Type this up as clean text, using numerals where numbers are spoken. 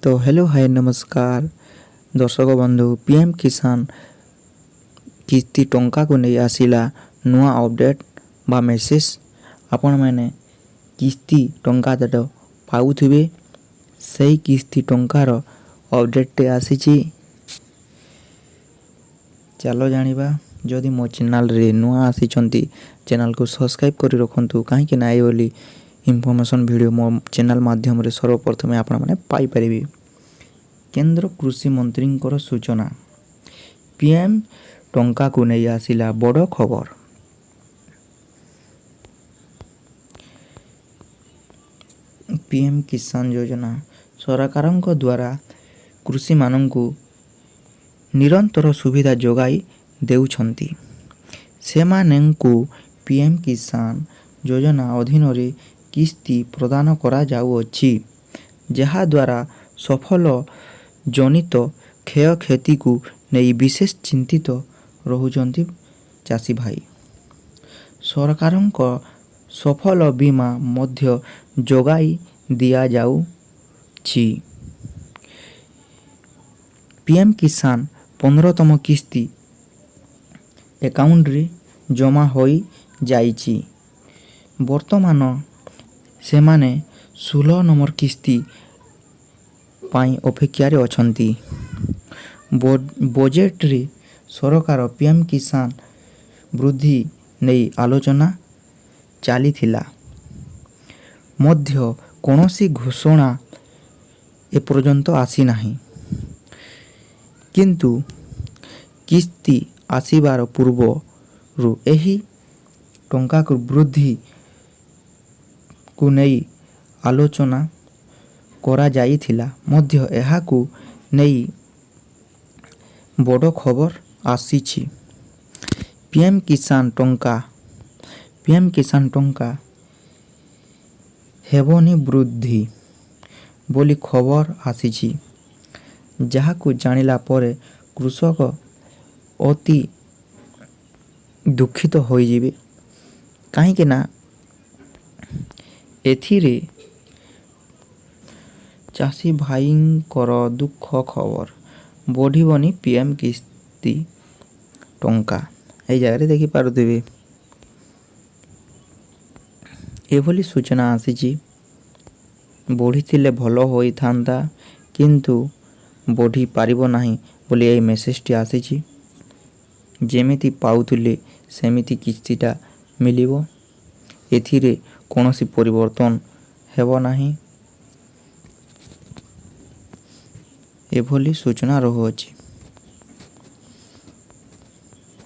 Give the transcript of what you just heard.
ତ ହ୍ୟାଲୋ, ହାଏ, ନମସ୍କାର ଦର୍ଶକ ବନ୍ଧୁ। ପିଏମ୍ କିଷାନ କିସ୍ତି ଟଙ୍କାକୁ ନେଇ ଆସିଲା ନୂଆ ଅପଡ଼େଟ୍ ବା ମେସେଜ୍। ଆପଣମାନେ କିସ୍ତି ଟଙ୍କା ତ ପାଉଥିବେ, ସେଇ କିସ୍ତି ଟଙ୍କାର ଅପଡ଼େଟ୍ଟେ ଆସିଛି। ଚାଲ ଜାଣିବା। ଯଦି ମୋ ଚ୍ୟାନେଲ୍ରେ ନୂଆ ଆସିଛନ୍ତି, ଚ୍ୟାନେଲ୍କୁ ସବସ୍କ୍ରାଇବ୍ କରି ରଖନ୍ତୁ, କାହିଁକି ନା ଏଇଭଳି ଇନଫର୍ମେସନ୍ ଭିଡ଼ିଓ ମୋ ଚ୍ୟାନେଲ୍ ମାଧ୍ୟମରେ ସର୍ବପ୍ରଥମେ ଆପଣମାନେ ପାଇପାରିବେ। କେନ୍ଦ୍ର କୃଷି ମନ୍ତ୍ରୀଙ୍କର ସୂଚନା, ପିଏମ୍ ଟଙ୍କାକୁ ନେଇ ଆସିଲା ବଡ଼ ଖବର। ପିଏମ୍ କିଷାନ ଯୋଜନା ସରକାରଙ୍କ ଦ୍ୱାରା କୃଷିମାନଙ୍କୁ ନିରନ୍ତର ସୁବିଧା ଯୋଗାଇ ଦେଉଛନ୍ତି। ସେମାନଙ୍କୁ ପିଏମ୍ କିଷାନ ଯୋଜନା ଅଧୀନରେ କିସ୍ତି ପ୍ରଦାନ କରାଯାଉଅଛି, ଯାହାଦ୍ୱାରା ଫସଲ ଜନିତ କ୍ଷୟକ୍ଷତିକୁ ନେଇ ବିଶେଷ ଚିନ୍ତିତ ରହୁଛନ୍ତି ଚାଷୀ ଭାଇ। ସରକାରଙ୍କ ଫସଲ ବୀମା ମଧ୍ୟ ଯୋଗାଇ ଦିଆଯାଉଛି। ପିଏମ୍ କିଷାନ 15ତମ କିସ୍ତି ଆକାଉଣ୍ଟରେ ଜମା ହୋଇଯାଇଛି। ବର୍ତ୍ତମାନ ସେମାନେ 16 ନମ୍ବର କିସ୍ତି ପାଇଁ ଅପେକ୍ଷାରେ ଅଛନ୍ତି। ବଜେଟରେ ସରକାର ପିଏମ୍ କିଷାନ ବୃଦ୍ଧି ନେଇ ଆଲୋଚନା ଚାଲିଥିଲା ମଧ୍ୟ କୌଣସି ଘୋଷଣା ଏପର୍ଯ୍ୟନ୍ତ ଆସିନାହିଁ। କିନ୍ତୁ କିସ୍ତି ଆସିବାର ପୂର୍ବରୁ ଏହି ଟଙ୍କାକୁ ବୃଦ୍ଧିକୁ ନେଇ ଆଲୋଚନା କରାଯାଇଥିଲା ମଧ୍ୟ ଏହାକୁ ନେଇ ବଡ଼ ଖବର ଆସିଛି। ପିଏମ୍ କିଷାନ ଟଙ୍କା ହେବନି ବୃଦ୍ଧି ବୋଲି ଖବର ଆସିଛି, ଯାହାକୁ ଜାଣିଲା ପରେ କୃଷକ ଅତି ଦୁଃଖିତ ହୋଇଯିବେ, କାହିଁକି ନା ଏଥିରେ ଚାଷୀ ଭାଇଙ୍କର ଦୁଃଖ ଖବର, ବଢ଼ିବନି ପିଏମ୍ କିସ୍ତି ଟଙ୍କା। ଏଇ ଜାଗାରେ ଦେଖିପାରୁଥିବେ, ଏଭଳି ସୂଚନା ଆସିଛି। ବଢ଼ିଥିଲେ ଭଲ ହୋଇଥାନ୍ତା, କିନ୍ତୁ ବଢ଼ିପାରିବ ନାହିଁ ବୋଲି ଏହି ମେସେଜଟି ଆସିଛି। ଯେମିତି ପାଉଥିଲେ ସେମିତି କିସ୍ତିଟା ମିଳିବ, ଏଥିରେ କୌଣସି ପରିବର୍ତ୍ତନ ହେବ ନାହିଁ, ଏଭଳି ସୂଚନା ରହୁଅଛି।